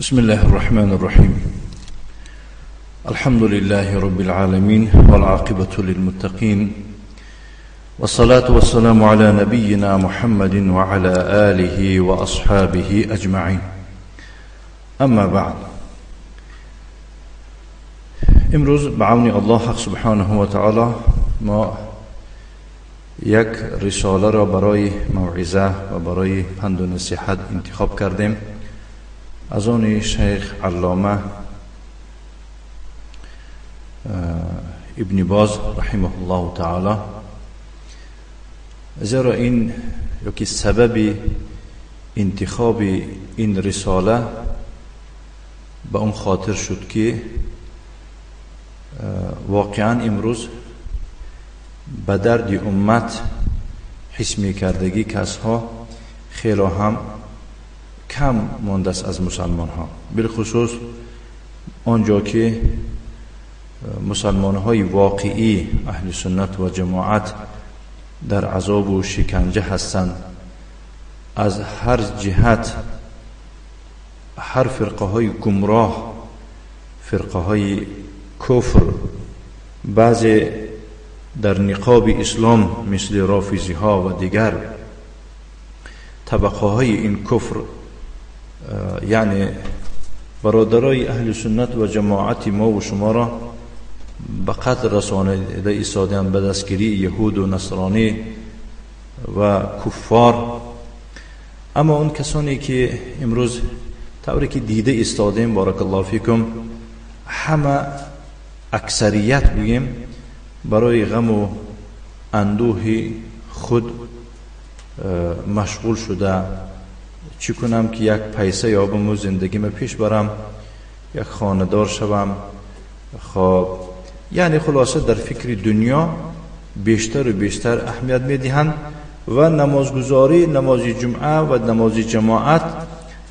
بسم الله الرحمن الرحيم. الحمد لله رب العالمين والعاقبة للمتقين والصلاة والسلام على نبينا محمد وعلى آله وأصحابه أجمعين. أما بعد، امروز بعون الله سبحانه وتعالى ما یک رساله را برای موعظه و برای پند و نصیحت انتخاب کردیم از آن شیخ علامه ابن باز رحمه الله تعالی، زیرا این یکی سبب انتخاب این رساله به اون خاطر شد که واقعا امروز به درد امت حس میکردگی کسها خیلی هم کم مانده است از مسلمان ها، بالخصوص آنجا که مسلمان های واقعی اهل سنت و جماعت در عذاب و شکنجه هستند. از هر جهت هر فرقه های گمراه، فرقه های کفر، بعض در نقاب اسلام مثل رافضی ها و دیگر طبقه های این کفر، یعنی برادرای اهل سنت و جماعت ما و شما را به قتل رسانیده ایستادند، به دستگیری یهود و نصرانی و کفار. اما اون کسانی که امروز طوری که دیده ایستادیم، بارک الله فیکم، همه اکثریت بگیم برای غم و اندوه خود مشغول شده. چی کنم که یک پیسه یابم و زندگیم پیش برم، یک خانه‌دار شوم. خب یعنی خلاصه در فکر دنیا بیشتر و بیشتر اهمیت میدهند و نمازگزاری، نماز جمعه و نماز جماعت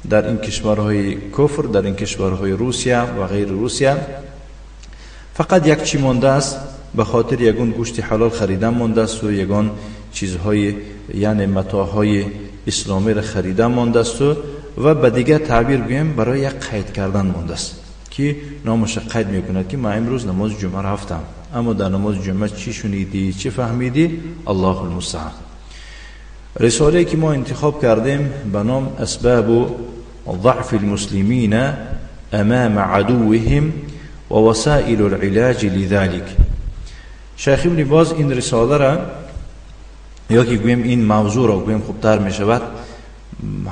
در این کشورهای کفر، در این کشورهای روسیه و غیر روسیه فقط یک چی مانده است، به خاطر یگان گوشت حلال خریدن مانده است و یگان چیزهای یعنی متاعهای اسلامی را خریدن مانده است و به دیگر تعبیر گویم برای یک قید کردن مانده است که نامش قید میکند که من امروز نماز جمعه رفتم، اما در نماز جمعه چی شنیدی، چی فهمیدی، الله المستعان. رساله که ما انتخاب کردیم به نام اسباب ضعف المسلمین امام عدوهم و وسائل العلاج لذلك. شیخ ابن باز این رساله را یا که گویم این موضوع را گویم خوبتر می شود،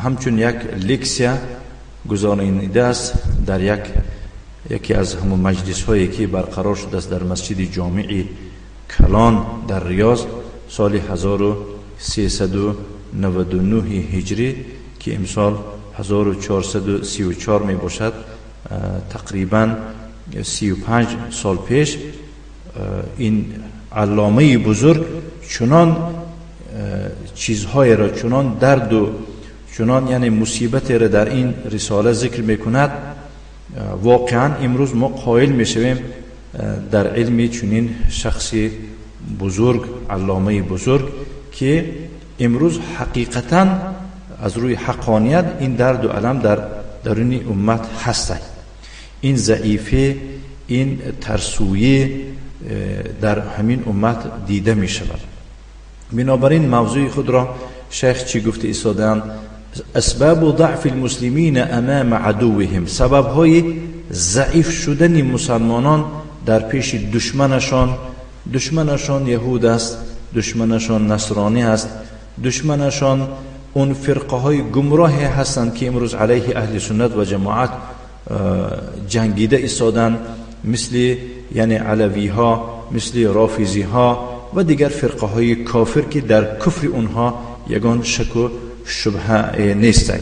همچون یک لکسیا گذارانیده است در یکی از همون مجلس هایی که برقرار شده است در مسجد جامع کلان در ریاض سال 1399 هجری که امسال 1434 می باشد، تقریبا 35 سال پیش این علامه بزرگ چنان چیزهای را، چنان درد و چنان یعنی مصیبت را در این رساله ذکر میکند، واقعا امروز ما قائل میشویم در علم چنین شخصی بزرگ، علامه بزرگ که امروز حقیقتا از روی حقانیت این درد و الم در درون امت هست. این ضعیفه، این ترسویه در همین امت دیده می شود. بنابراین موضوع خود را شیخ چی گفته ایستادند؟ اسباب ضعف المسلمین امام عدوهم، سبب های ضعیف شدن مسلمانان در پیش دشمنشان. دشمنشان یهود است، دشمنشان نصرانی است، دشمنشان اون فرقه های گمراه هستند که امروز علیه اهل سنت و جماعت جنگیده ایستادند، مثل یعنی علوی ها، مثل رافضی ها و دیگر فرقه های کافر که در کفر اونها یگان شک و شبهه نیست.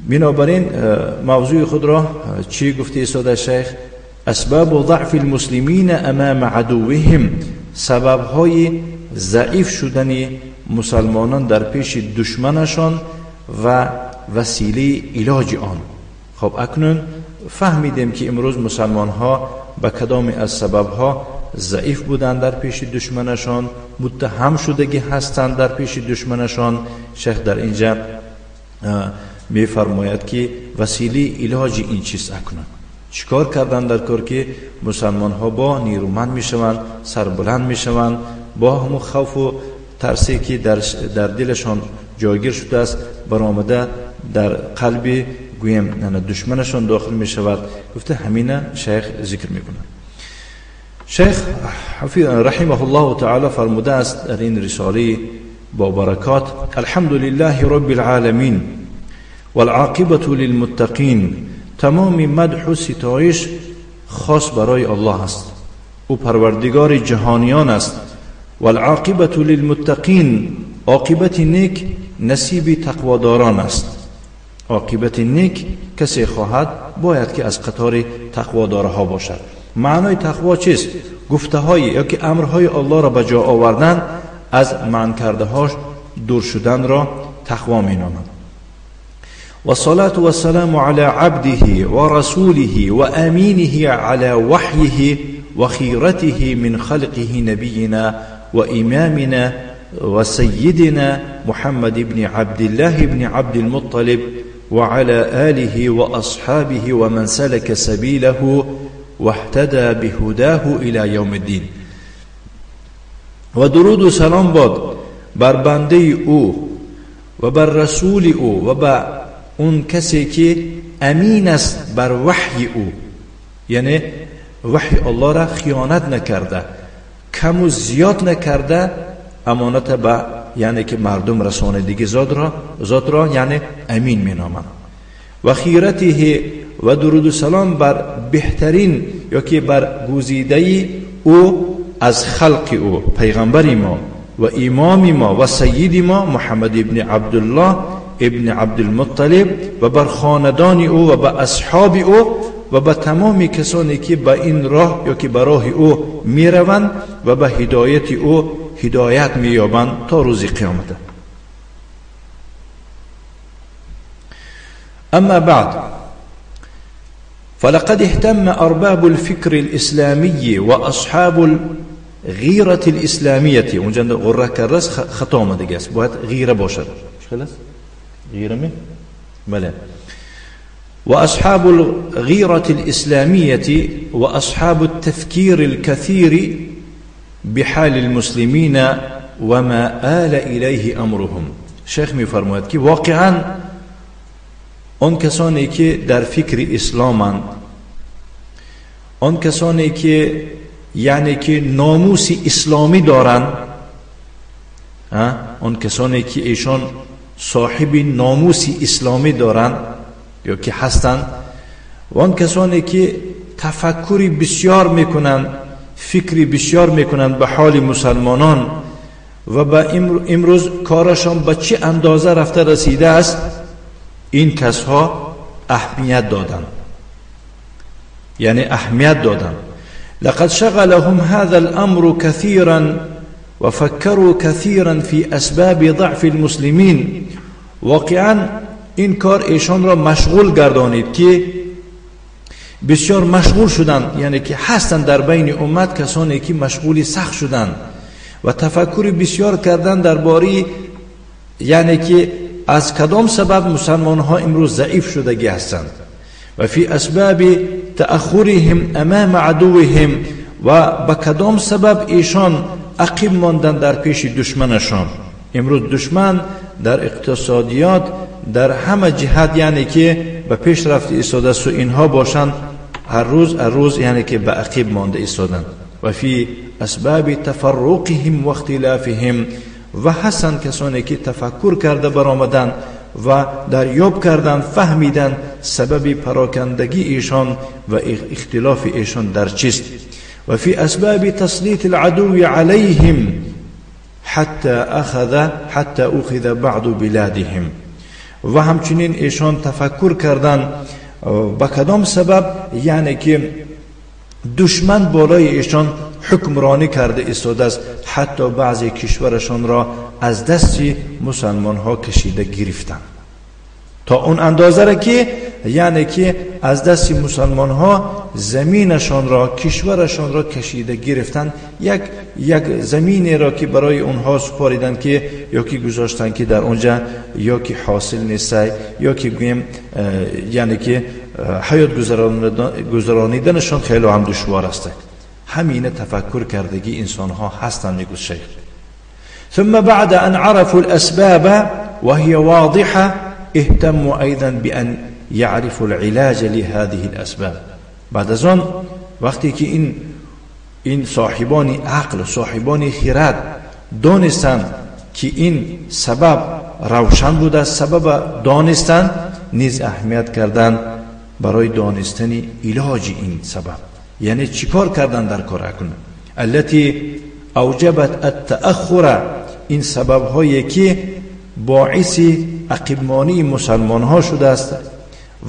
بنابراین موضوع خود را چی گفته ایستاده شیخ؟ اسباب ضعف المسلمین امام عدوهم، سبب های ضعیف شدن مسلمانان در پیش دشمنشان و وسیله علاج آن. خب اکنون فهمیدیم که امروز مسلمان ها به کدام از سبب ها ضعیف بودند در پیش دشمنشان، متهم شدگی هستند در پیش دشمنشان. شیخ در اینجا میفرماید که وسیله علاج این چیز اکنون چیکار کردن در کار که مسلمان ها با نیرومند میشوند، سربلند میشوند، با همون خوف و ترسی که در دلشان جایگیر شده است برآمده در قلب گویم نه دشمنشان داخل میشود. گفته همینه شیخ ذکر میکنه. شیخ رحمه الله تعالی فرموده است در این رساله با برکات: الحمد لله رب العالمین والعاقبة للمتقین. تمام مدح و ستایش خاص برای الله است، او پروردگار جهانیان است. والعاقبة للمتقین، عاقبت نیک نصیب تقواداران است. عاقبت نیک کسی خواهد باید که از قطار تقوادارها باشد. معنای تقوا چیست؟ گفته های یا که امرهای الله را به جا آوردن، از منع کرده هاش دور شدن را تقوا می نامند. والصلاة والسلام على عبده ورسوله وأمينه على وحيه وخيرته من خلقه نبينا وإمامنا وسيدنا محمد بن عبد الله بن عبد المطلب وعلى آله وأصحابه ومن سلك سبيله واهتدى بهداه إلى يوم الدين. و درود و سلام باد بر بنده او و بر رسول او و بر اون کسی که امین است بر وحی او، یعنی وحی الله را خیانت نکرده، کم و زیاد نکرده، امانت به یعنی که مردم رسانه ذات را یعنی امین می نامند. و خیرته و درود و سلام بر بهترین یا که بر گزیده او از خلق او، پیغمبر ما و امام ما و سید ما محمد ابن عبدالله ابن عبدالمطلب و بر خاندان او و بر اصحاب او و به تمام کسانی که به این راه یا که به راه او میروند و به هدایت او هدایت مییابند تا روز قیامت. اما بعد، فلقد اهتم ارباب الفكر الاسلامی و اصحاب الغیرة الاسلامیة. اونجا غره کرس خطا آمده است، باید غیره باشد. خلاص غیره می؟ بله. وأصحاب الغيرة الإسلامية وأصحاب التفكير الكثير بحال المسلمين وما آل إليه أمرهم. شیخ می‌فرماید که واقعا آن کسانی که در فکر اسلامند، آن کسانی که یعنی که ناموس اسلامی دارند، آن کسانی که ایشان صاحب ناموس اسلامی دارند یا که هستند، و آن کسانی که تفکری بسیار میکنند، فکری بسیار میکنند به حال مسلمانان و به امروز کارشان به چه اندازه رفته رسیده است، این کسها اهمیت دادند، یعنی اهمیت دادند. لقد شغلهم هذا الامر كثيرا وفكروا كثيرا في اسباب ضعف المسلمين. واقعا این کار ایشان را مشغول گردانید که بسیار مشغول شدند، یعنی که هستند در بین امت کسانی که مشغول سخت شدند و تفکر بسیار کردند درباره یعنی که از کدام سبب مسلمان ها امروز ضعیف شدگی هستند. و فی اسباب تأخرهم امام عدوهم، و به کدام سبب ایشان عقب ماندند در پیش دشمنشان. امروز دشمن در اقتصادیات در همه جهت یعنی که به پیش رفت ایستاده است و اینها باشند هر روز یعنی که به عقب مانده ایستادند. و فی اسباب تفرقهم و اختلافهم، و هستند کسانی که تفکر کرده برآمدند و دریاب کردند، فهمیدند سبب پراکندگی ایشان و اختلاف ایشان در چیست. و فی اسباب تسلیط العدو علیهم حتی اخذ بعض بلادهم، و همچنین ایشان تفکر کردند به کدام سبب یعنی که دشمن بالای ایشان حکمرانی کرده ایستاده است، حتی بعضی کشورشان را از دست مسلمان ها کشیده گرفتند تا اون اندازه را که یعنی که از دست مسلمان ها زمینشان را، کشورشان را کشیده گرفتند. یک زمینی را که برای اونها سپاریدند که یا که گذاشتن که در اونجا یا که حاصل نیست یا که گوییم یعنی که حیات گذرانیدنشان خیلی هم دشوار است. همینه تفکر کردگی انسان ها هستند میگوید شیخ. ثم بعد أن عرفوا الأسباب وهي واضحة اهتموا أيضا بأن يعرفوا العلاج لهذه الأسباب. بعد از آن وقتی که این صاحبان عقل، صاحبان خرد دانستند که این سبب روشن بوده است، سبب دانستند، نیز اهمیت کردند برای دانستن علاج این سبب، یعنی چیکار کردن در کار اکنون. التي اوجبت التأخر، این سبب هایی که باعث عقب مانی مسلمان ها شده است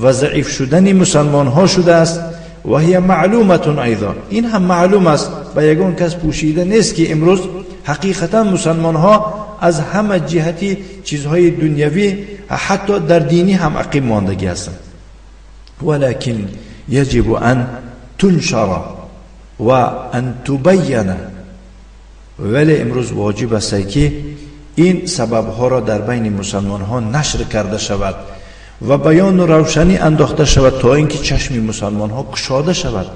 و ضعیف شدن مسلمان ها شده است. و هي معلومة ایضا، این هم معلوم است، به یگان کس پوشیده نیست که امروز حقیقتا مسلمان ها از همه جهتی چیزهای دنیوی حتی در دینی هم عقب ماندگی هستند. ولكن يجب أن تنشر و أن تبین، ولی امروز واجب است که این سبب ها را در بین مسلمان ها نشر کرده شود و بیان و روشنی انداخته شود تا اینکه چشم مسلمان ها گشاده شود.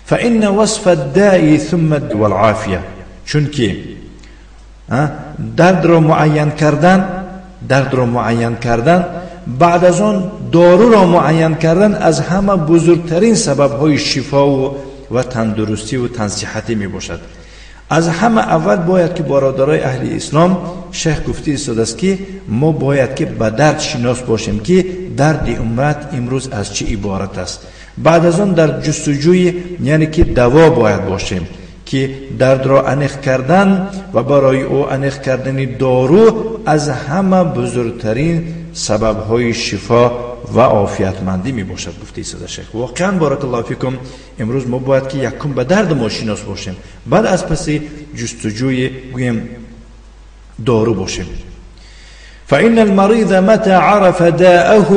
فإن وصف الداء ثم والعافیه، چون که درد را معین کردن، درد را معین کردن، بعد از آن دارو را معین کردن از همه بزرگترین سبب های شفا و تندرستی و تنصیحتی می باشد. از همه اول باید که برادرای اهل اسلام، شیخ گفته ایستاده است که ما باید که به درد شناس باشیم که درد امت امروز از چه عبارت است. بعد از آن در جستجوی یعنی که دوا باید باشیم که درد را انیق کردن و برای او انیق کردن دارو از همه بزرگترین سبب های شفا و عافیتمندی می باشد. گفته ایستاده شیخ. واقعا بارک الله فیکم امروز ما باید که یکم به درد ما شناس باشیم، بعد از پس جستجوی گویم دارو باشیم. فإن المريض متى عرف داءه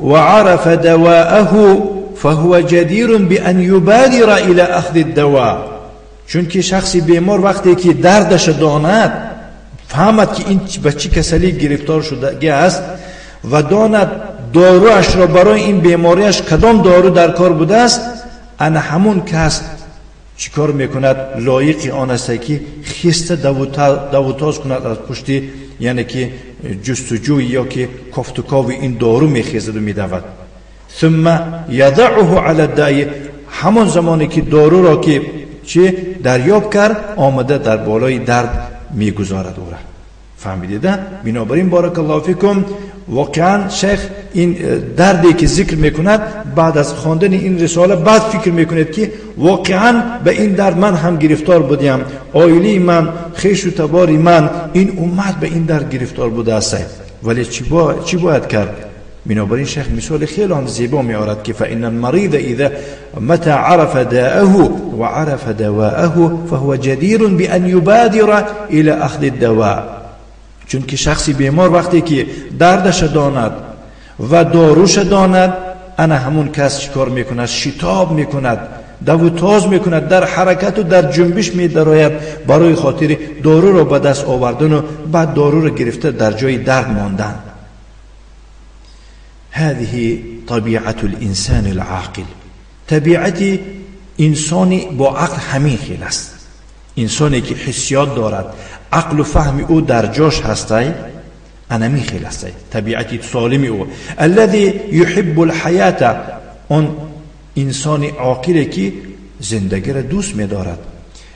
وعرف دواءه فهو جدير بأن يبادر إلى أخذ الدواء. چون که شخصی بیمار وقتی که دردش داند، فهمد که این به چه کسلی گرفتار شده است و داند داروش را برای این بیماریش کدام دارو در کار بوده است، انا همون کس چیکار میکند؟ لایق آن است که خسته دوتاز کند از پشتی، یعنی که جستجوی یا که کافتکاو این دارو میخیزد و میدود. ثم یضعه علی الداء، همون زمانی که دارو را که چه دریاب کرد آمده در بالای درد میگذارد او را. فهمیدید؟ بنابراین بارک الله فیکم واقعا شیخ این دردی که ذکر میکند بعد از خواندن این رساله بعد فکر میکند که واقعا به این درد من هم گرفتار بودیم، عائله من، خویش و تبار من، این امت به این درد گرفتار بوده است. ولی چی باید کرد؟ بنابراین شیخ مثال خیلی هم زیبا میآورد که فإن المريض إذا متى عرف داءه وعرف دواءه فهو جدير بأن يبادر إلى أخذ الدواء. چون که شخصی بیمار وقتی که دردش داند و داروش داند، انا همون کس چیکار میکند؟ شتاب میکند، دو تاز میکند، در حرکت و در جنبش میدراید برای خاطر دارو را به دست آوردن و بعد دارو را گرفته در جای درد ماندن. هذه طبیعت الانسان العاقل، طبیعت انسانی با عقل همین خیل است. انسانی که حسیات دارد، عقل و فهم او در جاش هستی، انمی خیل است طبیعت سالم او. الذي يحب الحیات، اون انسان عاقلی که زندگی را دوست می‌دارد،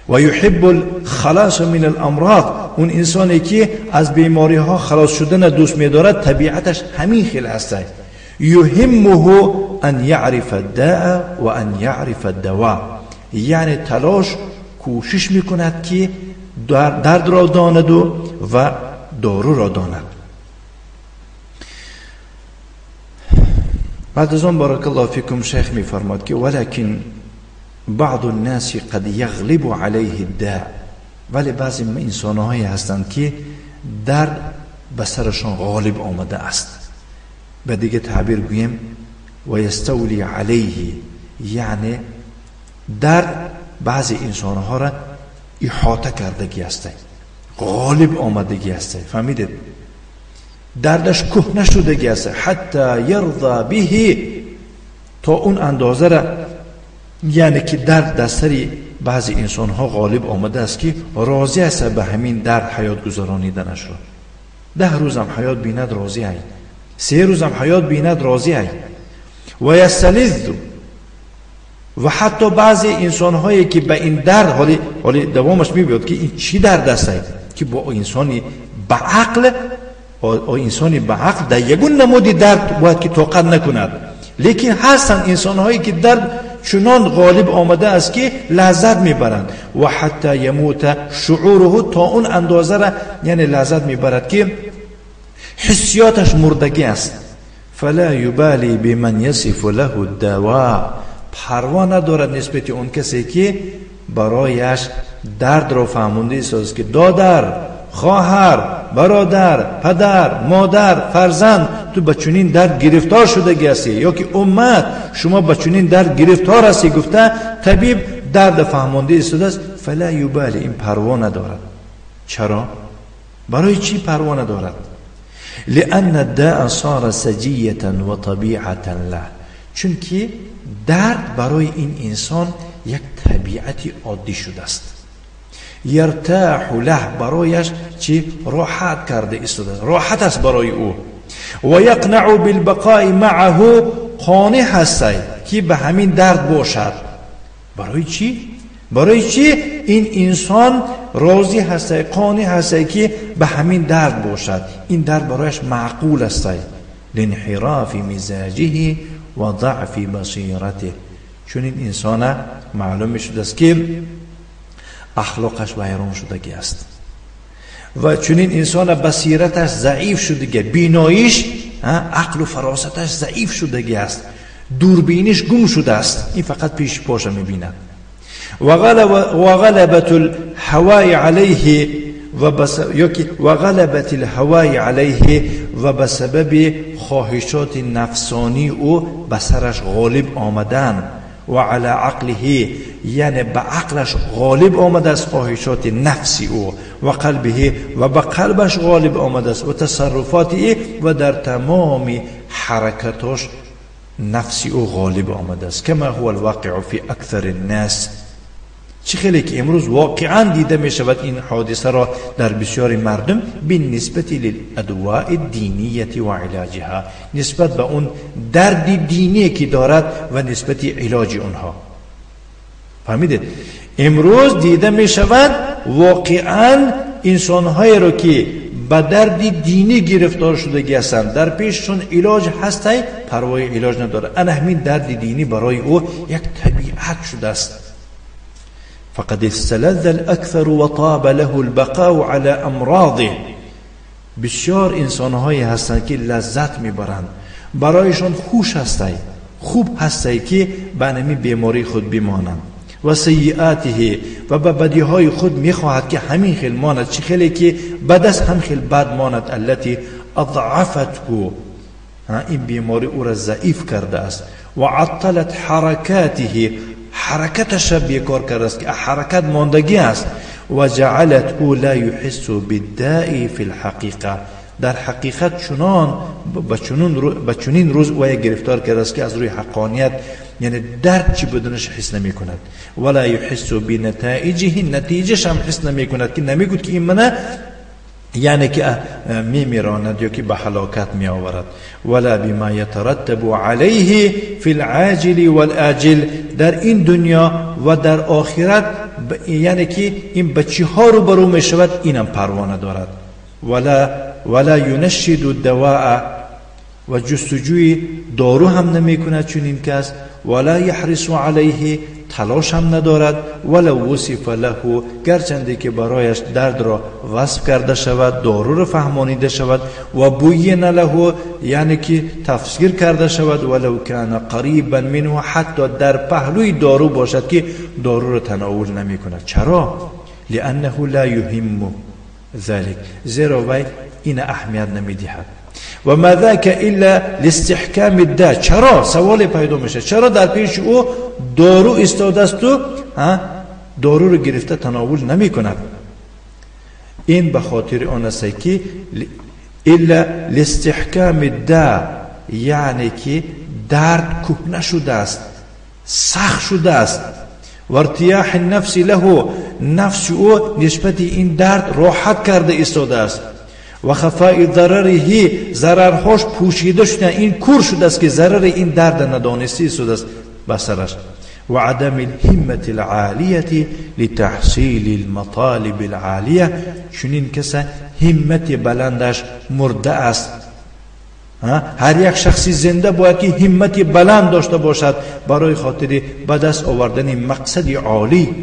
و يحب الخلاص من الامراض، اون انسانی که از بیماری ها خلاص شدن دوست می‌دارد، طبیعتش همین خیل است. يهمه ان يعرف الداء و ان يعرف الدواء، یعنی تلاش کوشش میکند که درد را داند و دارو را داند. بعد از آن بارک الله فیکم شیخ میفرماد که ولکن بعض الناس قد یغلب علیه الداء، ولی بعضی انسانهایی هستند که درد به سرشان غالب آمده است. به دیگه تعبیر گوییم و یستولی علیه، یعنی درد بعضی انسانها را احاطه کردگی است. ғолиб омадагӣ аст. Фаҳмидед? Дардаш кӯҳна шудагӣ аст. Ҳатто ярза биҳи, то он андоза яъне ки дард дар сари баъзе инсонҳо ғолиб омада аст ки розӣ аст ба ҳамин дард ҳаёт гузарониданашро. 10 рӯзам ҳаёт бинад розӣ ай, 3 рӯзам ҳаёт бинад розӣ ай. Ва ястализзу, ва ҳатто баъзе инсонҳое ки ба ин дард ҳоли давомаш мебиёд ки ин чӣ дард аст ки бо инсони ба ақл, инсони ба ақл дар ягон намуди дард бояд ки тоқат накунад. Лекин ҳастанд инсонҳое ки дард чунон ғолиб омада аст ки лаззат мебаранд. Ва ҳатто ямута шуъуруҳу, то он андозара яъне лаззат мебарад ки ҳиссиёташ мурдагӣ аст. Фала юбали биман ясифу лаҳу дава, парво надорад нисбати он касе ки барояш дардро фаҳмонда истодааст ки додар, хоҳар, бародар, падар, модар, фарзанд, ту ба чунин дард гирифтор шудагӣ ҳастӣ, ё ки уммат шумо ба чунин дард гирифтор ҳастӣ гуфта табиб дард фаҳмонда истодааст. Фала юбали, ин парво надорад. Чаро? Барои чӣ парво надорад? لأن الداء صار سجية وطبيعة له، چونکی درد برای این انسان یک طبیعت عادی شده است. یرتاح له، برایش چی؟ راحت کرده استاده، راحت است برای او. و یقنع بالبقاء معه، قانع هست که به همین درد باشد. برای چی؟ برای چی این انسان راضی هست، قانع هست که به همین درد باشد؟ این درد برایش معقول است. لانحراف مزاجه و ضعف بصیرته، چون این انسان معلوم شده است که اخلاقش ویران شدگی است و چون این انسان بصیرتش ضعیف شدگی، بیناییش، عقل و فراستش ضعیف شدگی است، دوربینش گم شده است، این فقط پیش پاش میبیند. و غلبت الهوای علیه و غلبت الهوای علیه، و به سبب خواهشات نفسانی او به سرش غالب آمدن. و علی عقله، یعنی به عقلش غالب آمده است خواهشات نفسی او، و قلبه، و به قلبش غالب آمده است، و تصرفات ای، و در تمام حرکتاش نفسی او غالب آمده است. کما هو الواقع فی اکثر الناس، چه خیلی که امروز واقعا دیده می شود این حادثه را در بسیاری مردم، بالنسبة للادواء الدینیة و علاجها، نسبت به اون درد دینی که دارد و نسبت علاج اونها. فهمیدید؟ امروز دیده می شود واقعا انسانهایی رو که به درد دینی گرفتار شدگی هستند، در پیششون علاج هست، پروای علاج نداره. انا همین درد دینی برای او یک طبیعت شده است. فقد استلذ الأكثر وطاب له البقاء على أمراضه، بسیار انسانهایی هستند که لذت میبرند، برایشان خوش هستی، خوب هستی که به نمی بیماری خود بمانند. و سیئاته، و به بدیهای خود میخواهد که همین خیل ماند، چه خیلی که بد است هم خیل بد ماند. التي اضعفته، این بیماری او را ضعیف کرده است. و عطلت حرکاته، حرکتش بیکار کرده است که حرکت ماندگی است. و جعلت او لا یحس بالداء فی الحقیقه، در حقیقت چنان به چنین روز او گرفتار کرده است که از روی حقانیت یعنی درد چی بدونش حس نمی کند. ولا یحس بنتائجه، نتیجهش هم حس نمی کند که نمیگوید که این منه یعنی که میمیراند یا که به هلاکت می آورد. ولا بما یترتب علیه فی العاجل والآجل، در این دنیا و در آخرت یعنی که این بچه ها رو برو می شود اینم پروا ندارد. ولا ینشد الدواء، و جستجوی دارو هم نمی کند چنین کس. ولا یحرص علیه، تلاش هم ندارد. ولو وصف له، گرچنده که برایش درد را وصف کرده شود، دارو را فهمانیده شود، و بین له، یعنی که تفسیر کرده شود. ولو کان قریبا منه، حتی در پهلوی دارو باشد که دارو را تناول نمی کند. چرا؟ لانه لا یهم ذلك، زیرا وی این اهمیت نمی دهد. و ما ذاک الا لاستحکام الداء، چرا؟ سوال پیدا میشه چرا در پیش او دارو استاده است و دارو رو گرفته تناول نمی کند. این به خاطر آن است که الا لاستحکام الداء، یعنی که درد کهنه شده است، سخت شده است. و ارتیاح النفس له، نفس او نسبت این درد راحت کرده ایستاده است. و خفاء ضرره، ضررهاش پوشیده شده، این کور شده است که ضرر این درد ندانسته ایستاده است به سرش. و عدم الهمة العالیة لتحصیل المطالب العالیة، چنین کس همت بلندش مرده است. هر یک شخصی زنده باید که همت بلند داشته باشد برای خاطر به دست آوردن مقصد عالی.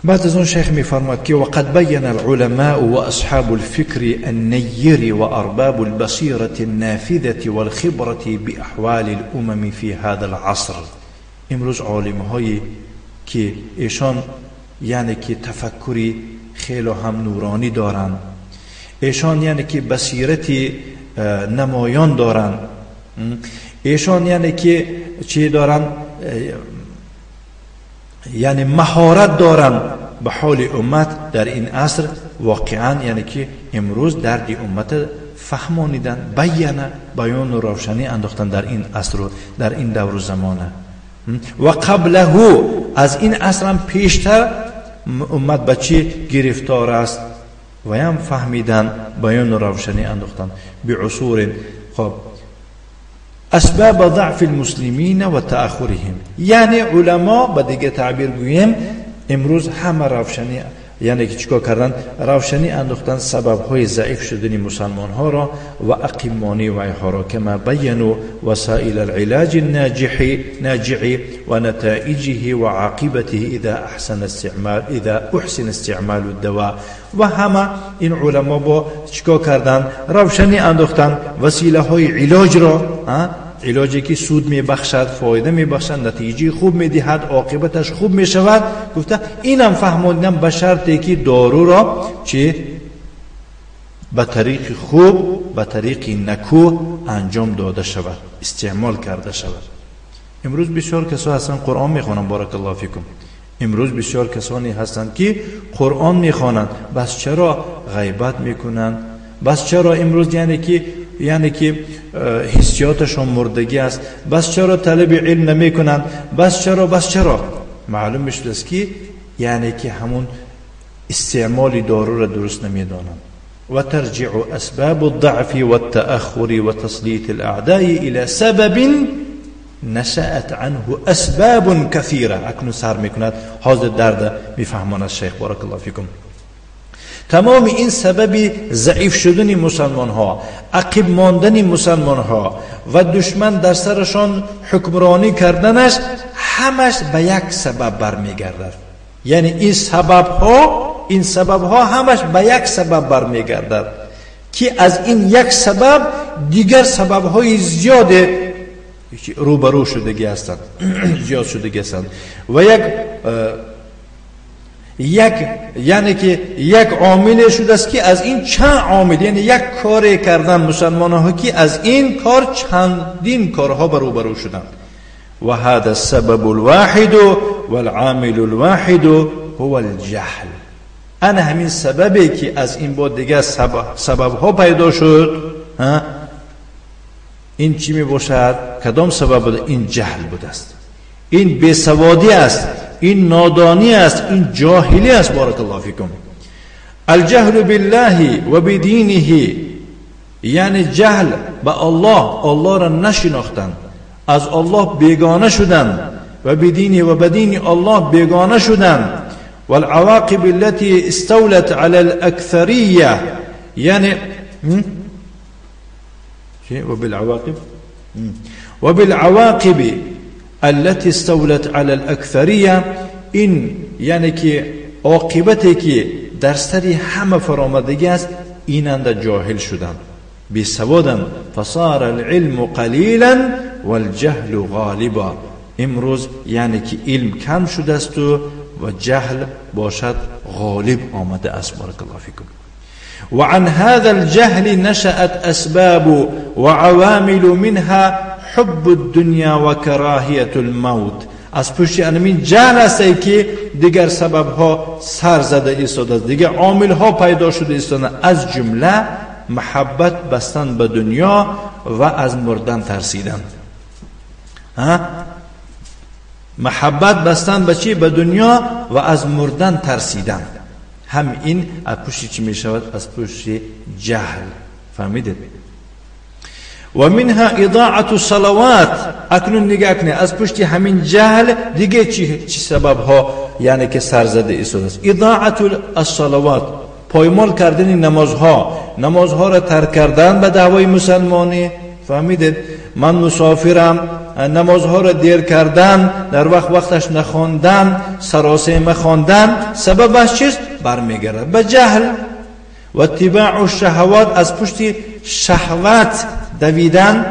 بعد از اون شیخ میفرماد که وقد بین العلماء واصحاب الفکر النیر وارباب البصیرة النافذة والخبرة باحوال الامم في هذا العصر. امروز عالم هایی که ایشان یعنی که تفکری خیلی هم نورانی دارند، ایشان یعنی که بصیرت نمایان دارند، ایشان یعنی که چی دارند، یعنی مهارت دارند به حال امت در این عصر. واقعا یعنی که امروز درد امت فهمانیدن، بیانه، بیان و روشنی انداختن در این عصر و در این دور و زمانه. و قبله، از این عصر هم پیشتر امت به چی گرفتار است و هم فهمیدن، بیان و روشنی انداختن بعصور. خب اسباب ضعف المسلمین و تأخرهم، یعنی علما به دیگه تعبیر گوییم امروز همه روشنی، یعنی که چیکار کردن، روشنی انداختن سبب های ضعیف شدن مسلمان ها را و عقیمانی و ها را، کما بینوا وسائل العلاج الناجع و نتائجه و عاقبته اذا احسن استعمال، اذا احسن استعمال الدواء. و همه این علما با چیکار کردن، روشنی انداختن وسیله های علاج را، علاجی که سود میبخشد، فایده میبخشد، نتیجه خوب میدهد، عاقبتش خوب میشود. گفته اینم فهموندم به شرطی که دارو را چه به طریق خوب، به طریق نکو انجام داده شود، استعمال کرده شود. امروز بسیار کسا هستند قرآن میخوانند، بارک الله فیکم. امروز بسیار کسانی هستند که قرآن میخوانند، بس چرا غیبت میکنند، بس چرا امروز یعنی که حسیاتشان مردگی است، بس چرا طلب علم نمی کنند، بس چرا، بس چرا. معلوم میشد است که یعنی که همون استعمال دارو را درست نمیدانند. و ترجع اسباب الضعف والتأخر وتسليط الاعداء الى سبب نشأت عنه اسباب كثيرة. اکنون سر میکند حاضر درد میفهمان شیخ بارک الله فیکم. تمام این سبب ضعیف شدن مسلمان ها، عقب ماندن مسلمان ها و دشمن در سرشان حکمرانی کردنش، همش به یک سبب برمیگردد. یعنی این سبب ها همش به یک سبب برمیگردد که از این یک سبب دیگر سبب های زیاد روبرو شدگی هستند، زیاد شدگی هستند. و یک یعنی که یک عامل شده است که از این چند عامل، یعنی یک کار کردن مسلمان ها که از این کار چندین کارها روبرو شدند. و هذا السبب الواحد والعامل الواحد هو الجهل. انا همین سببی که از این با دیگه سبب ها پیدا شد، این چی می باشد؟ کدام سبب بوده؟ این جهل بوده است، این بیسوادی است، این نادانی است، این جاهلی است. بارک الله فیکم. الجهل بالله و بدینه، یعنی جهل به الله، الله را نشناختن، از الله بیگانه شدن، و بدینه و بدین الله بیگانه شدن. والعواقب التي استولت على الأكثرية، یعنی وبالعواقب التي استولت على الأكثرية، این یعنی که عاقبتی که در سر همه فرامدگی است، اینند جاهل شدن، بی سوادن. فصار العلم قلیلا والجهل غالبا. امروز یعنی که علم کم شده است و جهل باشد غالب آمده است. بارک الله فیکم. وعن هذا الجهل نشأت أسباب وعوامل منها حب الدنيا وكراهية الموت. از پشت انمین جهل است که دیگر سبب ها سر زده ایستاده است، دیگر عامل ها پیدا شده ایستاده، از جمله محبت بستن به دنیا و از مردن ترسیدن. محبت بستن به چی؟ به دنیا و از مردن ترسیدن. هم این از پشت چی می شود؟ از پشت جهل. فهمیدید؟ و منها اضاعة الصلوات. اکنون نگاه کنید از پشت همین جهل دیگه چی سبب ها یعنی که سرزده ایستاده است. اضاعة الصلوات، پایمال کردن نمازها، نمازها را ترک کردن به دعوای مسلمانی. فهمیدید؟ من مسافرم، نمازها را دیر کردن، در وقت وقتش نخواندن، سراسیمه خواندن، سببش چیست؟ برمیگرد به جهل. و اتباع الشهوات، از پشت شهوت دویدن،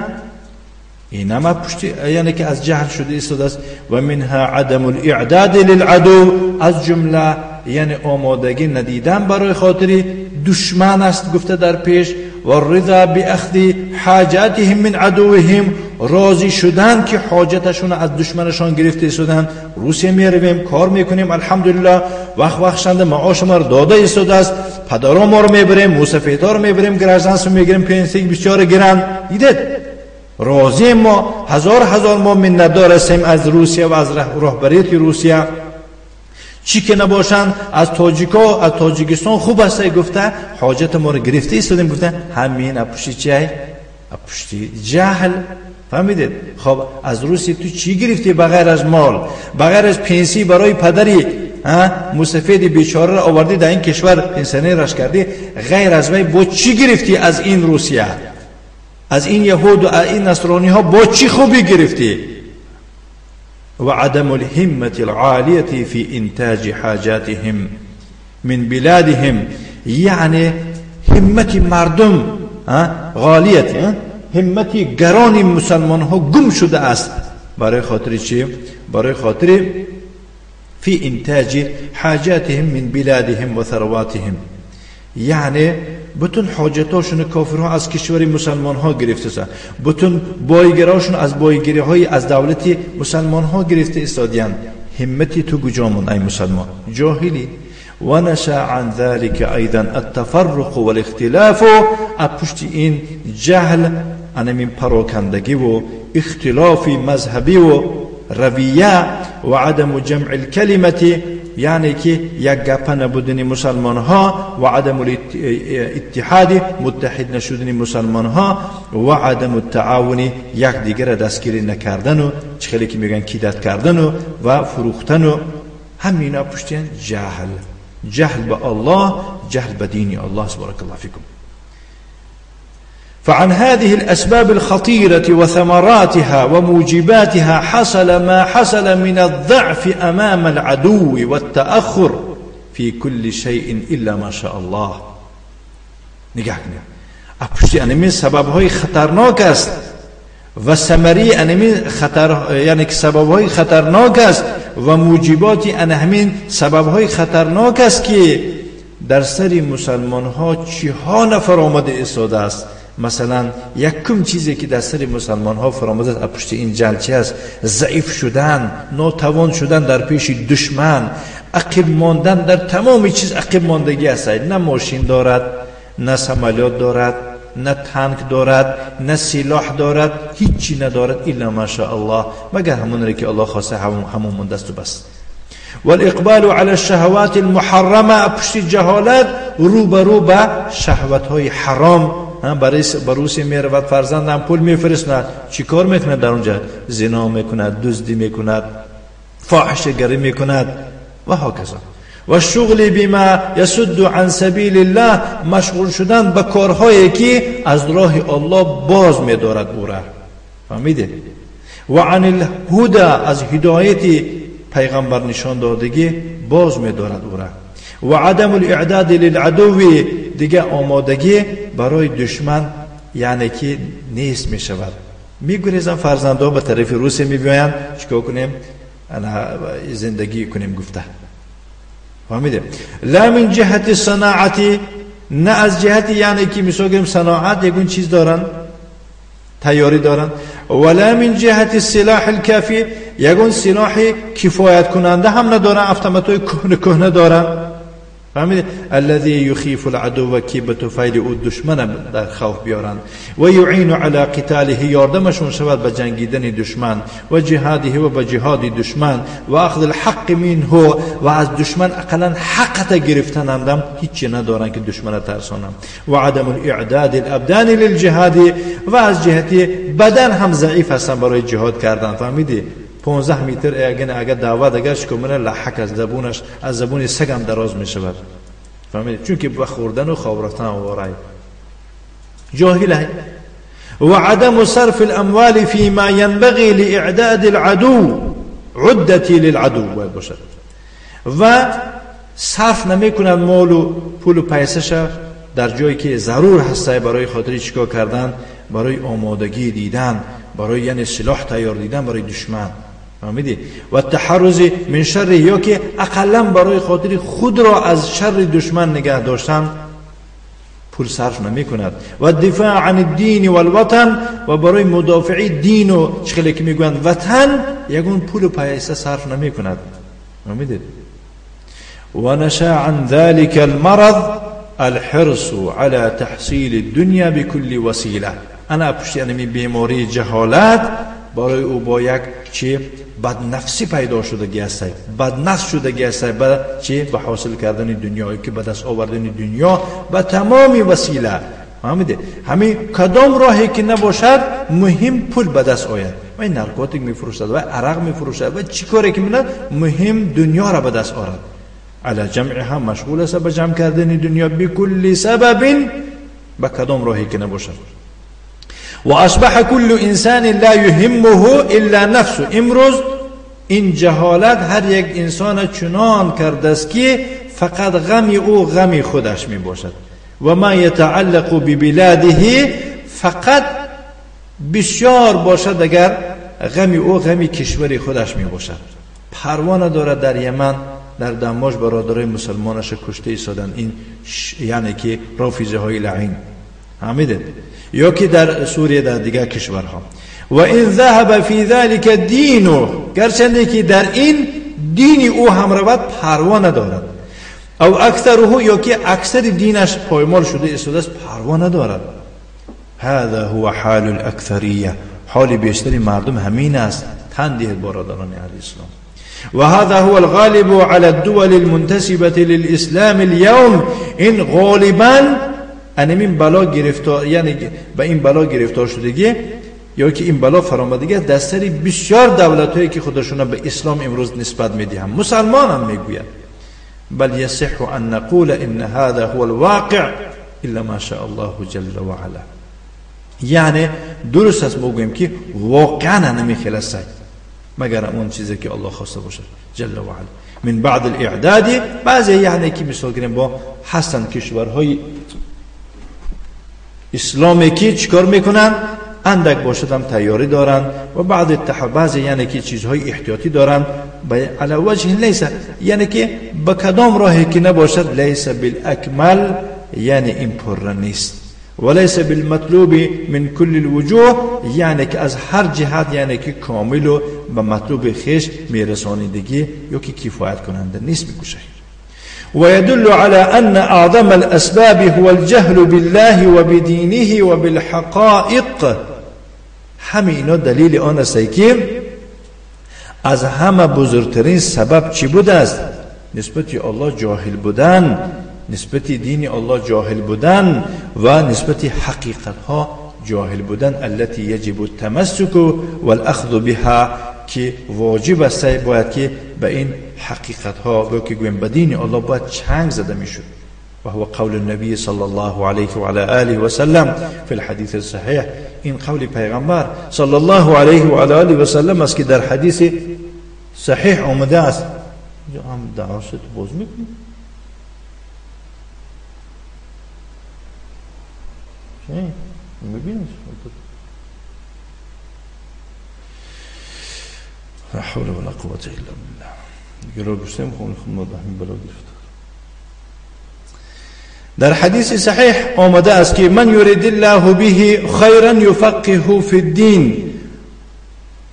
این هم پشت یعنی که از جهل شده ایستاده است. و منها عدم الاعداد للعدو، از جمله یعنی آمادگی ندیدن برای خاطر دشمن است گفته در پیش. و الرضا باخذ حاجاتهم من عدوهم، راضی شدن که حاجتشون از دشمنشان گرفته شدن. روسیه میرویم کار میکنیم الحمدلله، وقت وقت شنده معاش ما رو داده ایستاده است، پدرها ما رو میبریم، موسفیدها رو میبریم، گرژنس رو میگیریم، پنسی 24 گرم. دیدید راضی ما، هزار هزار ما منتدار هستیم از روسیه و از راهبریت روسیه. چی که نباشن از تاجیکا از تاجیکستان خوب است گفته، حاجت ما رو گرفته ایستادیم گفته. همین پشتی چی؟ پشتی جهل. فهمیدید؟ خب از روسیه تو چی گرفتی بغیر از مال، بغیر از پنسی برای پدری مسفید بیچاره را آوردی در این کشور پنسیونر رش کردی، غیر از وی با چی گرفتی از این روسیه، از این یهود و این نصرانی ها با چی خوبی گرفتی؟ و عدم الهمة العالیة في انتاج حاجاتهم من بلادهم، یعنی همت مردم غالیت، همت گران مسلمان ها گم شده است. برای خاطر چی؟ برای خاطر فی انتاج حاجاتهم من بلادهم و ثرواتهم، یعنی بتون حاجتاشون کافرها از کشور مسلمان ها گرفته است، بتون بایگراشون از بایگری های از دولت مسلمان ها گرفته استادیان. همتی تو کجا مون ای مسلمان؟ جاهلی. و نشأ عن ذلك ايضا التفرق والاختلاف، از پشت این جهل انمین پراکندگی و اختلاف مذهبی و رویه و عدم جمع الکلمه، یعنی که یک گپه نبودن مسلمان ها، و عدم اتحاد متحد نشدن مسلمان ها، و عدم التعاون یک دیگر دستگیری نکردن و چه خیلی که میگن کیدت کردن و فروختن و همینا پشتین جهل، جهل به الله، جهل به دین الله. بارک الله فیکم. فعن هذه الأسباب الخطيرة وثمراتها وموجباتها حصل ما حصل من الضعف أمام العدو والتأخر في كل شيء إلا ما شاء الله. نگاه کنید، پشت انمی سبب‌های خطرناک است و ثمره انمی خطر، یعنی که سبب‌های خطرناک است و موجبات ان همین سبب‌های خطرناک است که در سر مسلمان‌ها چی‌ها نفر آمده ایستاده است. مثلا یکم چیزی که در سر مسلمان ها فراموز است پشت این جهل چی است؟ ضعیف شدن، ناتوان شدن در پیش دشمن، عقب ماندن در تمام چیز عقب ماندگی است. نه ماشین دارد، نه سمالیات دارد، نه تانک دارد، نه سلاح دارد، هیچی ندارد الا ماشاءالله، مگر همون که الله خواسته همون مونده است و بس. والاقبال على الشهوات المحرمه، پشت جهالت رو به رو به شهوت های حرام. برای روسیه میرود، فرزندم پول میفرستند، چیکار میکند در اونجا؟ زنا میکند، دزدی میکند، فاحشه گری میکند و هکذا. و شغل بما یسد عن سبیل الله، مشغول شدن به کارهایی که از راه الله باز میدارد او را. فهمیده؟ و عن الهدى، از هدایت پیغمبر نشان دادگی باز میدارد او را. و عدم الاعداد للعدو، دیگه آمادگی برای دشمن یعنی که نیست می شود. میگریزن فرزندان به طرف روسیه میبیایند، چیکار کنیم؟ زندگی کنیم گفته. فهمیده؟ لا من جهت صناعتی، نه از جهت یعنی که مثلا گریم صناعت یکون چیز دارن، تیاری دارن، ولا من جهت السلاح الكافی، یگون سلاح کفایت کننده هم ندارن، افټماتای کهنه کهنه دارن. فهمیدید؟ الذي يخيف العدو که به طفیل او دشمن در خوف بیارند، و یعین علی قتاله یاردمشون شود به جنگیدن دشمن، و جهاده و به جهاد دشمن، و اخذ الحق منه و از دشمن اقلا حقت گرفتن هم هیچی ندارن که دشمن ترسانند، و عدم الاعداد الابدان للجهاد و از جهت بدن هم ضعیف هستن برای جهاد کردن. فهمیدی؟ 15 متر اگر دعوت اگر شکمنه لحک از زبونش از زبون سگم دراز می شود. فهمیدی؟ چون که به خوردن و خواب رفتن آواره جاهله. و عدم صرف الاموال فيما ينبغي لاعداد العدو عدتی للعدو باید باشد، و صرف نمی کند مال و پول و پیسش در جایی که ضرور هست برای خاطر چیکار کردن، برای آمادگی دیدن، برای یعنی سلاح تیار دیدن برای دشمن. فهمیدی؟ و تحرز من شر یا که اقلا برای خاطر خود را از شر دشمن نگه داشتن پول صرف نمی کند. و دفاع عن الدین والوطن و برای مدافعی دین و چخلی که میگویند وطن یگون پول و پیسه صرف نمی کند. فهمیدید؟ و نشا عن ذلك المرض الحرص على تحصیل الدنیا بكل وسیله. انا پشت یعنی بیماری جهالت برای او با یک چی بدنفسی پیدا شدگی است، بدنفس شدگی است به چی؟ به حاصل کردن دنیا، که به دست آوردن دنیا به تمام وسیله. فهمیده؟ همین کدام راهی که نباشد مهم پول به دست آید. و این نارکوتیک میفروشد و عرق میفروشد و چی کاری که میکند مهم دنیا را به دست آرد. علی جمعها مشغول است به جمع کردن دنیا بکل سبب، به کدام راهی که نباشد. و اصبح كل انسان لا يهمه الا نفسه. امروز این جهالت هر یک انسان چنان کرده است که فقط غم او غم خودش می باشد. و ما یتعلق ببلاده فقط بسیار باشد اگر غم او غم کشور خودش می باشد. پروا ندارد در یمن در دماش برادرای مسلمانش کشته ایستادن، این یعنی که رافضه های لعین. فهمیدید؟ یا که در سوریه در دیگر کشورها. و این ذهب فی ذلك دینه، گرچنده که در این دین او هم رود پروا ندارد. او اکثره یا که اکثر دینش پایمال شده ایستاده است پروا ندارد. هذا هو حال الاکثریه، حال بیشتر مردم همین است. تن دهید برادران اهل اسلام. وهذا هو الغالب على الدول المنتسبة للإسلام اليوم. این غالبا این بلا گرفتار، یعنی به این بلا گرفتار شدگی یا که این بلا فرامدگی در سر بسیار دولت‌هایی که خودشون به اسلام امروز نسبت میدهند، مسلمان هم میگویند. بل يصح ان نقول ان هذا هو الواقع الا ما شاء الله جل وعلا. یعنی درست است ما گوییم که واقعا نمیخیل است مگر اون چیزی که الله خواسته باشد جل وعلا. من بعد الاعداد بعضی یعنی که مثال گیریم با هستند کشورهای اسلامی که چیکار میکنن؟ اندک باشد هم تیاری دارن و بعد بعضی یعنی که چیزهای احتیاطی دارن به علی وجه لیس، یعنی که به کدام راهی که نباشد لیس بالاکمل، یعنی این پر نیست. وليس بالمطلوب من كل الوجوه، یعنی که از هر جهت یعنی که کامل و به مطلوب خیش میرسانیدگی یا که کفایت کننده نیست میگوشه. ويدل على أن أعظم الأسباب هو الجهل بالله وبدينه وبالحقائق. همه اینا دلیل آن است که از همه بزرگترین سبب چی بوده است؟ نسبت الله جاهل بودن، نسبت دین الله جاهل بودن و نسبت حقیقت ها جاهل بودن. التي يجب التمسك والأخذ بها، که واجب است باید که به این حقیقت ها و که گویم به دین الله باید چنگ زده میشد. و هو قول النبی صلی الله علیه و علی آله و سلم فی الحدیث الصحیح. این قول پیغمبر صلی الله علیه و علی آله و سلم است که در حدیث صحیح آمده است. اینجا هم دعاست باز میکنیم. میبینید لا حول ولا قوة الا بالله. گرو گشتیم خون خون همین بلا گرفت. در حدیث صحیح آمده است که من یرید الله به خیرا یفقهه فی الدین.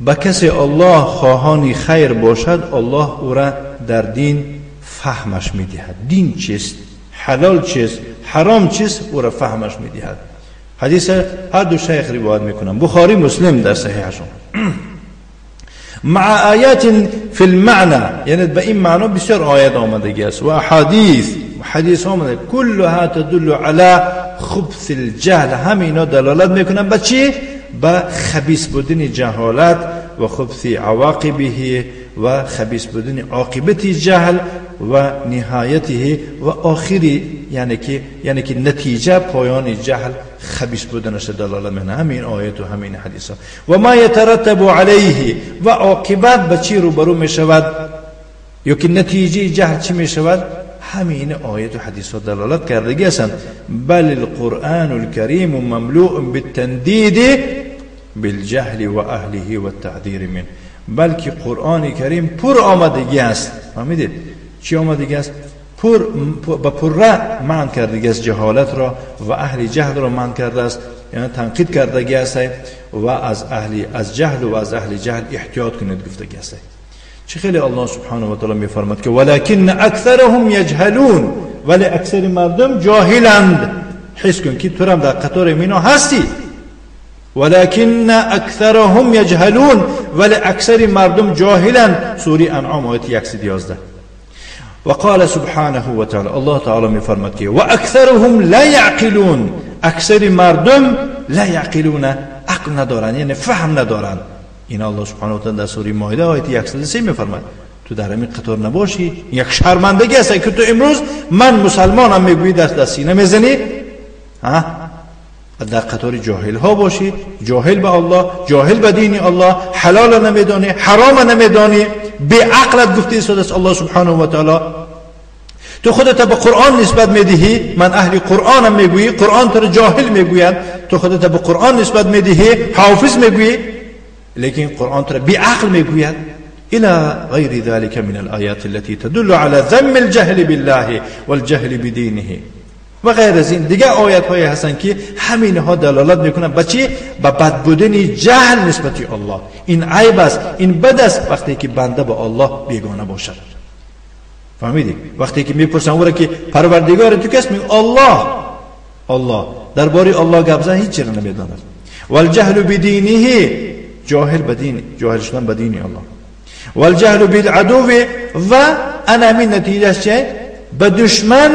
به کسی الله خواهان خیر باشد، الله او را در دین فهمش میدهد. دین چیست، حلال چیست، حرام چیست، او را فهمش میدهد. حدیث هر دو شیخ روایت میکنم، بخاری مسلم در صحیحشون. مع آیات فی المعنى، یعنی به این معنا بسیار آیات آمدگی است و احادیث، حدیث آمده، كلها تدل على خبث الجهل. همینا دلالت میکنن به چی؟ به خبیث بودن جهالت و خبث عواقبه و خبیث بودن عاقبت جهل و نهایته و آخری، یعنی که نتیجه پایان جهل خبیث بودنش دلالت میکنه. همین آیت و همین حدیث ها. و ما یترتب علیه، و عاقبت به چی روبرو میشود یا که نتیجه جهل چی میشود؟ همین آیت و حدیث ها دلالت کردگی هستند. بل القرآن الكریم مملوء بالتندید بالجهل و اهله و التحذیر منه، بلکه قرآن کریم پر آمدگی است. فهمیدید چی آمدگی است؟ به پره منع کردگی است جهالت را و اهل جهل را منع کرده است، یعنی تنقید کردگی است و از اهل از جهل و از اهل جهل احتیاط کنید گفتگی است. چه خیلی الله سبحانه و تعالی میفرماد که ولکن اکثرهم یجهلون، ولی اکثر مردم جاهلند. حس کن که تو هم در قطار مینا هستی. ولكن اکثرهم یجهلون، ولی اکثر مردم جاهلند. سوره انعام آیت 111. وقال سبحانه وتعالى، الله تعالی میفرماد که و اکثرهم لا یعقلون، اکثر مردم لا یعقلون، عقل ندارند، یعنی فهم ندارند. این الله سبحانه و تعالی در سوره مائده آیت 103 میفرماد تو در همین قطار نباشی، یک شرمندگی است که تو امروز من مسلمانم میگویی، دست در سینه میزنی، ها، در قطار جاهل ها باشی، جاهل به الله، جاهل به دین الله، حلال نمیدانی، حرام نمیدانی، به عقلت گفته است الله سبحانه و تعالی. تو خودت به قرآن نسبت میدهی، من اهل قرآنم میگویی، قرآن تو را جاهل میگوید، تو خودت به قرآن نسبت میدهی، حافظ میگویی، لیکن قرآن تو را بی عقل میگوید. إلى غير ذلك من الآيات التي تدل على ذم الجهل بالله والجهل بدينه و غیر از این دیگه آیت های هستن که همینها دلالت میکنن به چی؟ به بد بودن جهل نسبت الله. این عیب است، این بد است وقتی که بنده به الله بیگانه باشد. فهمیدی؟ وقتی که میپرسن او را که پروردگار تو کس، میگه الله. الله درباره الله گپ زن هیچ چیز نمیداند. والجهل بدینه، جاهل به دین، جاهل شدن به دین الله. والجهل بالعدو، و انا من نتیجه چه؟ به دشمن،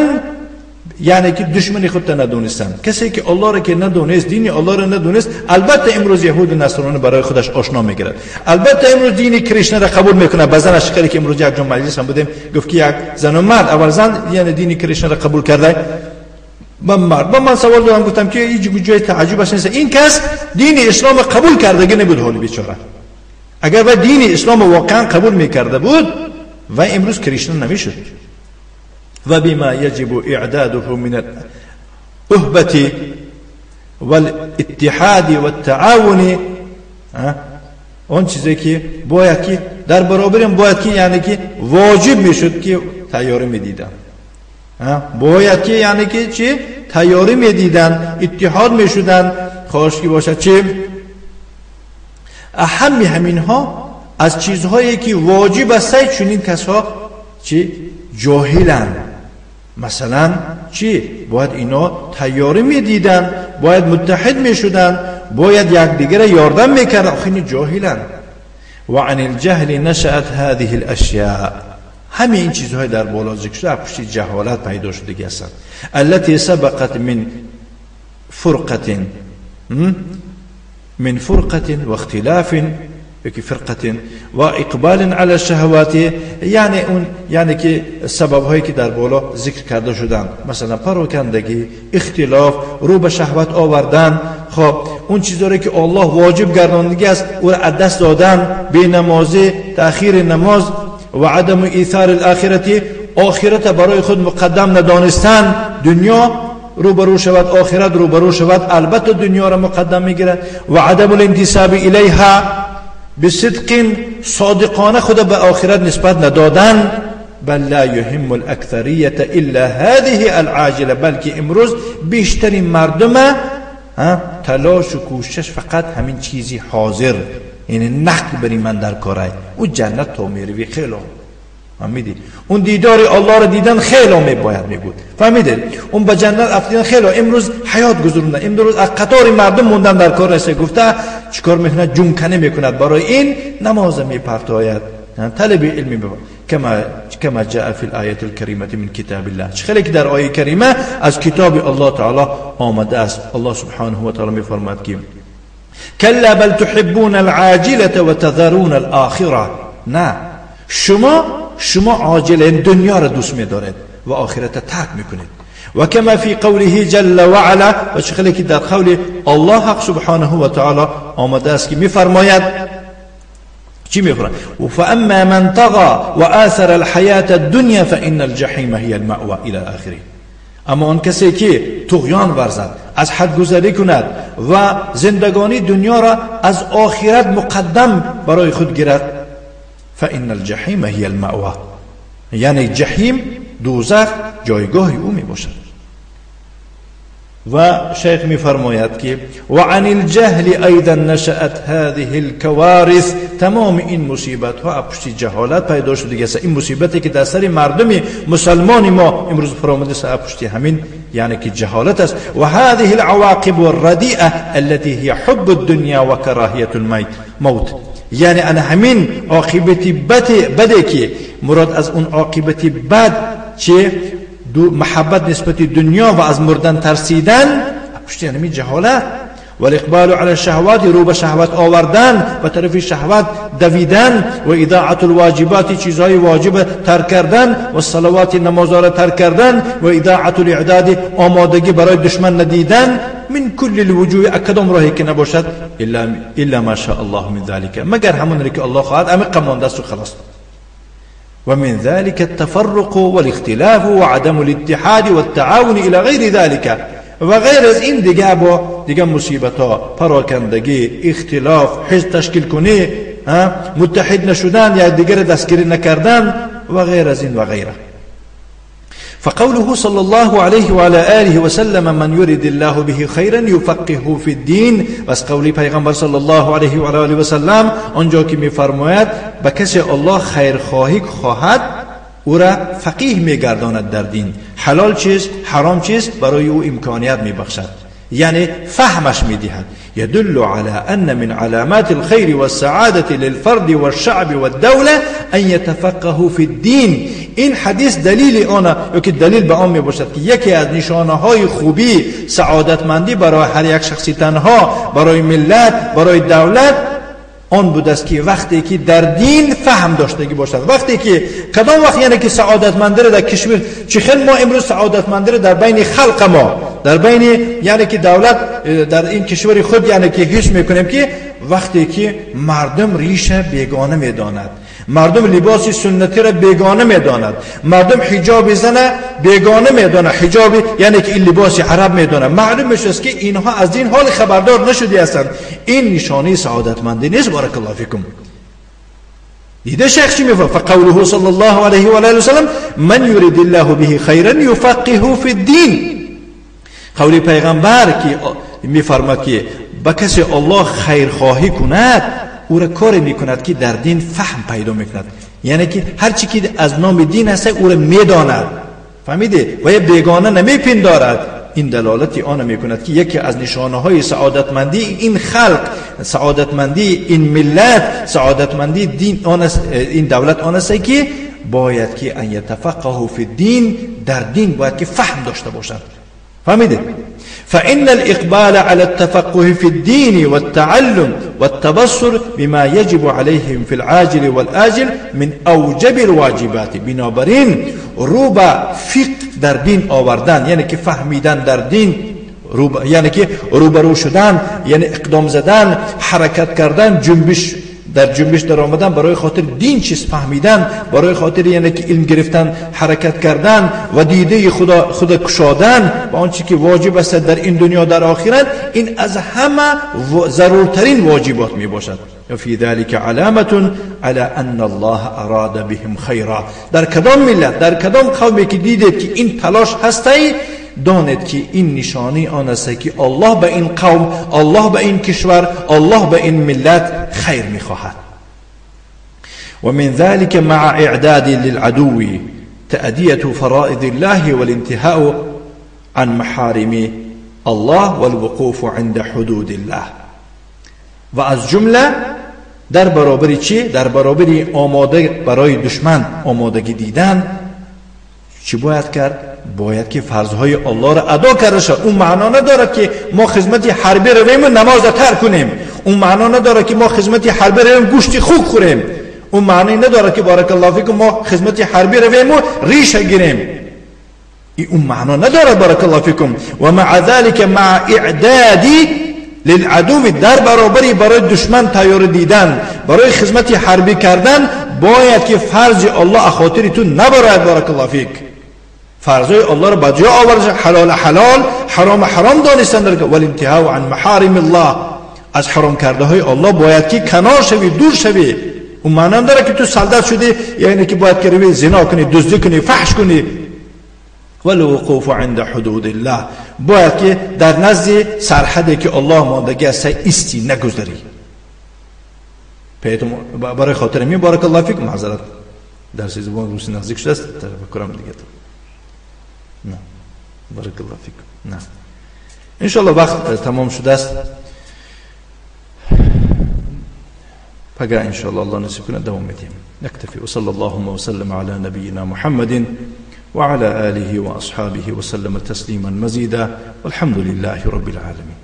یعنی که دشمن خود ندونستن. کسی که الله را که ندونست، دین الله را ندونست، البته امروز یهود و نصرانی برای خودش آشنا میگیرد، البته امروز دین کریشنا را قبول میکنه. به زنش خیلی که امروز یک جا مجلس هم بودیم، گفت که یک زن و مرد، اول زن یعنی دین کریشنا را قبول کرده، با مرد. با من سوال دادم، گفتم که هیچ جای تعجب نیست، این کس دین اسلام قبول کرده نبود حالی بیچاره. اگر و دین اسلام واقعا قبول میکرده بود و امروز کریشنا نمیشد. و بما يجب اعداده من الاهبة والاتحاد والتعاون، آن چیزی که باید که در برابرم باید که یعنی که واجب میشد که تیاری میدیدن، باید که یعنی که چی تیاری میدیدن، اتحاد میشدن، خواهش که باشد چی اهم همینها از چیزهایی که واجب است. چنین کسها چی جاهلند، مثلا چی باید اینا تیاری میدیدن، باید متحد میشدن، باید یکدیگر یاردم میکردن. آخه این جاهلند. و عن الجهل نشأت هذه الاشیاء، همه این چیزهای در بالا ذکر شده پشت جهالت پیدا شده هستند. التي سبقت من فرقة، من فرقة واختلاف، یکی فرقة و اقبال علی الشهوات، یعنی اون یعنی که سبب هایی که در بالا ذکر کرده شدن، مثلا پراکندگی، اختلاف، رو به شهوت آوردن، خب اون چیزایی که الله واجب گرداندگی است او را از دست دادن، بی نمازی، تأخیر نماز و عدم ایثار الاخرتی، آخرت برای خود مقدم ندانستن، دنیا روبرو شود آخرت روبرو شود، البته دنیا را مقدم میگیرد. و عدم الانتساب الیها بصدق، صادقانه خود به آخرت نسبت ندادن. بل لا یهم الاکثریت الا هذه العاجله، بلکه امروز بیشترین مردم تلاش و کوشش فقط همین چیزی حاضر، یعنی نقد بری من در کاره او جنت تو میروی خیلی فهمیدی؟ اون دیدار الله رو دیدن خیلی می باید میگود، فهمیدید؟ اون به جنت افتیدن خیلی امروز حیات گذروندن، امروز از قطار مردم موندن در کار رسه. گفته چیکار میکند؟ جونکنه میکند، برای این نماز میپرتاید، طلب علمی ببر. کما جاء فی الآیة الکریمة من کتاب الله، خیلی که در آیه کریمه از کتاب الله تعالی آمده است. الله سبحانه و تعالی میفرماد که کلا بل تحبون العاجلة و تذرون الآخرة. نه، شما عاجل دنیا را دوست می‌دارید و آخرت ترک می‌کنید. و کما فی قوله جل و علا، و چه که در قول الله حق سبحانه و تعالی آمده است که می‌فرماید چی می‌فرماید؟ فاما من طغى وآثر الحیاة الدنیا فإن الجحیم هي المأوى الى آخره. اما آن کسی که طغیان ورزد، از حد گذری کند و زندگانی دنیا را از آخرت مقدم برای خود گیرد، فإن الجحیم هي المأوى، یعنی جحیم دوزخ جایگاه او می باشد. و شیخ می فرماید که و عن الجهل ایضا نشأت هذه الكوارث، تمام این مصیبت ها پشت جهالت پیدا شده است. این مصیبتی که در سر مردم مسلمان ما امروز فرامده است پشت همین یعنی که جهالت است. و هذه العواقب الردیئه التي هي حب الدنيا و کراهیت الموت، یعنی انا همین عاقبت بده که مراد از اون عاقبت بد چه محبت نسبت دنیا و از مردن ترسیدن پشت یعنی جهالت، و الاقبال علی الشهوات، رو به شهوت آوردن و طرف شهوت دویدن، و اضاعت الواجبات، چیزهای واجب ترک کردن، و صلوات نمازها را ترک کردن، و اضاعت الاعداد، آمادگی برای دشمن ندیدن، من کل الوجوه، اکدام راهی که نباشد، الا ما شاء الله من ذلك، مگر همون که الله خواهد امی قمانده است و خلاص. ومن ذلك التفرق والاختلاف وعدم الاتحاد والتعاون الى غیر ذلك. و غیر از این دیگه با دیگه مصیبت ها، پراکندگی، اختلاف، حزب تشکیل کنی، متحد نشدن یا دیگر دستگیری نکردن و غیر از این و غیره. فقوله صلى الله عليه وعلى آله وسلم من يريد الله به خيرا يفقهه في الدين، بس قولی پیغمبر صلی الله علیه و آله و سلم آنجا که میفرماید به کسی الله خیرخواهی خواهد او را فقیه میگرداند در دین، حلال چیز حرام چیز برای او امکانیت میبخشد، یعنی فهمش میدهد. يدل على أن من علامات الخير والسعادة للفرد والشعب والدولة أن يتفقهوا في الدين. این حدیث دلیل آن یا که دلیل به آن میباشد که یکی از نشانه های خوبی سعادتمندی برای هر یک شخصی تنها، برای ملت، برای دولت آن بود است که وقتی که در دین فهم داشتگی باشد، وقتی که کدام وقت یعنی که سعادتمندی را در کشور چه خیلی ما امروز سعادتمندی را در بین خلق ما، در بین یعنی که دولت در این کشور خود یعنی که حس میکنیم که وقتی که مردم ریشه بیگانه میداند، مردم لباس سنتی را بیگانه میداند، مردم حجاب زن بیگانه میداند، حجاب یعنی که این لباس عرب میداند، معلوم میشه که اینها از این حال خبردار نشدی هستند. این نشانه سعادتمندی نیست. بارک الله فیکم. دیده شیخ چی میفرماید؟ فقوله صلی الله علیه و آله و سلم من یرید الله به خیرا یفقهه فی الدین، قول پیغمبر که میفرماد که به کسی الله خیرخواهی کند او را کار میکند که در دین فهم پیدا میکند، یعنی که هر چی که از نام دین هست او را میداند، فهمیده؟ و یه بیگانه نمیپندارد. این دلالت آن میکند که یکی از نشانه های سعادتمندی این خلق، سعادتمندی این ملت، سعادتمندی دین آن است، این دولت آن است که باید که ان یتفقهوا فی الدین، در دین باید که فهم داشته باشند، فهمیده؟ فإن الإقبال على التفقه في الدين والتعلم والتبصر بما يجب عليهم في العاجل والآجل من أوجب الواجبات. بنابراین رو به فقه در دین آوردن، یعنی که فهمیدن در دین، یعنی که روبرو شدن، یعنی اقدام زدن، حرکت کردن، جنبش در جنبش در آمدن برای خاطر دین چیز فهمیدن، برای خاطر یعنی که علم گرفتن، حرکت کردن و دیده خدا کشادن و آنچه که واجب است در این دنیا در آخرت، این از همه ضرورترین واجبات می باشد. فی ذلك علامة على ان الله اراد بهم خیرا. در کدام ملت، در کدام قومی که دیدید که این تلاش هستی، دانید که این نشانه آن است که الله به این قوم، الله به این کشور، الله به این ملت خیر میخواهد. ومن ذلك مع اعداد للعدو تأدية فرائض الله والانتهاء عن محارم الله والوقوف عند حدود الله. و از جمله در برابر چی؟ در برابر آماده برای دشمن آمادگی دیدن چی باید کرد؟ باید که فرضهای الله را ادا کرده شد. اون معنا نداره که ما خدمت حربی رویم و نماز را ترک کنیم. اون معنا نداره که ما خدمت حربی رویم گوشت خوک خوریم. اون معنی نداره که بارک الله فیکم ما خدمت حربی رویم و ریشه گیریم. اون معنا نداره بارک الله فیکم. و مع ذلك مع اعداد للعدو، در برابری برای دشمن تیار دیدن، برای خدمت حربی کردن، باید که فرض الله خاطر تو نبراید بارک الله فیک. فرضای الله را به جا آورد، حلال حلال، حرام حرام دانستن در والانتهاء عن محارم الله، از حرام کرده های الله باید که کنار شوی، دور شوی. اون معنی داره که تو سلدت شدی یعنی که باید که روی زنا کنی، دزدی کنی، فحش کنی. والوقوف عند حدود الله، باید که در نزد سرحدی که الله ماندگی است ایستی، نگذری. برای خاطر می بارک الله فیک. معذرت درس زبان روسی نزدیک شده است، تفکرم دیگه نه بارک الله فیک. نه انشالله وقت تمام شده است. فقا إن شاء الله الله نصيب كنا دوام میدیم. نكتفي وصلى اللهم وسلم على نبينا محمد وعلى آله وأصحابه وسلم تسليما مزيدا والحمد لله رب العالمين.